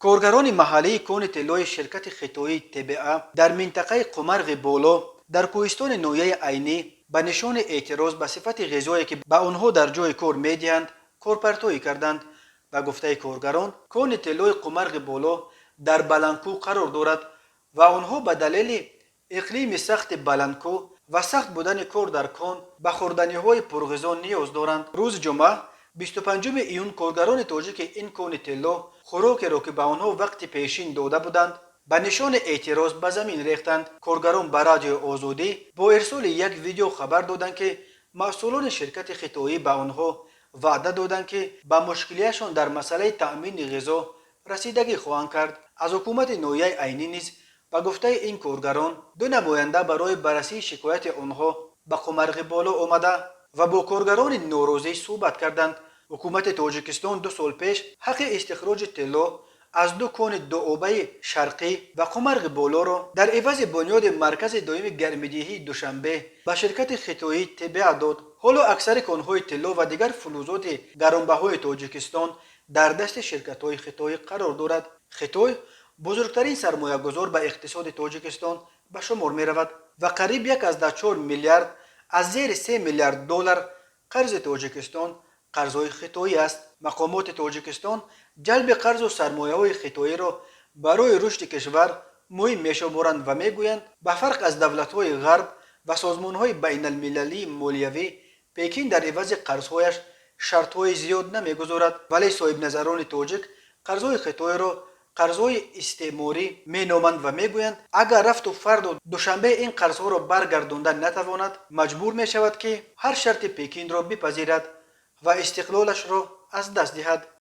Коргарони маҳаллии кони тиллои ширкати хитоии ТБА дар минтақаи Қумарғи Боло дар кӯҳистони ноҳияи Айнӣ ба нишони эътироз ба сифати ғизое, ки ба онҳо дар ҷои кор медиҳанд, корпартоӣ карданд. Ба гуфтаи коргарон, кони тиллои Қумарғи Боло дар Баландкӯҳ қарор дорад ва онҳо ба далели иқлими сахти Баландкӯҳ ва сахт будани кор дар кон ба хӯрданиҳои пурғизо ниёз доранд. Рӯзи ҷумъа, 25 июн, коргарони тоҷики ин кони тилло хӯрокеро, ки ба онҳо вақти пешин дода буданд, ба нишони эътироз ба замин рехтанд. Коргарон ба Радиои Озодӣ бо ирсоли як видео хабар доданд, ки масъулони ширкати хитоӣ ба онҳо ваъда доданд, ки ба мушкилиашон дар масъалаи таъмини ғизо расидагӣ хоҳанд кард. Аз ҳукумати ноҳияи Айнӣ низ, ба гуфтаи ин коргарон, ду намоянда барои баррасии шикояти онҳо ба Қумарғи Боло омада ва бо коргарони норозӣ суҳбат карданд. Ҳукумати Тоҷикистон 2 сол пеш ҳаққи истихроҷи тилло аз ду кони Дуобаи Шарқӣ ва Қумарғи Болоро дар ивази бунёди маркази доими гармидиҳии Душанбе ба ширкати хитоии ТБА дод. Ҳоло аксари конҳои тилло ва дигар фулузоти гаронбаҳои Тоҷикистон дар дасти ширкатҳои хитоӣ қарор дорад. Хитой бузургтарин сармоягузор ба иқтисоди Тоҷикистон ба шумор меравад ва қариб 1,4 миллиард аз зери 3 миллиард доллар қарзи Тоҷикистон қарзҳои хитоӣ аст. Мақомоти Тоҷикистон ҷалби қарзу сармояҳои хитоиро барои рушди кишвар муҳим мешуморанд ва мегӯянд, ба фарқ аз давлатҳои ғарб ва созмонҳои байналмилалии молиявӣ, Пекин дар ивази қарзҳояш шартҳои зиёд намегузорад. Вале соҳибназарони тоҷик қарзҳои хитоиро қарзҳои истеъморӣ меноманд ва мегӯянд, агар рафту фардо Душанбе ин қарзҳоро баргардонда натавонад, маҷбур мешавад, ки ҳар шарти Пекинро бипазирад ва истиқлолашро аз даст диҳад.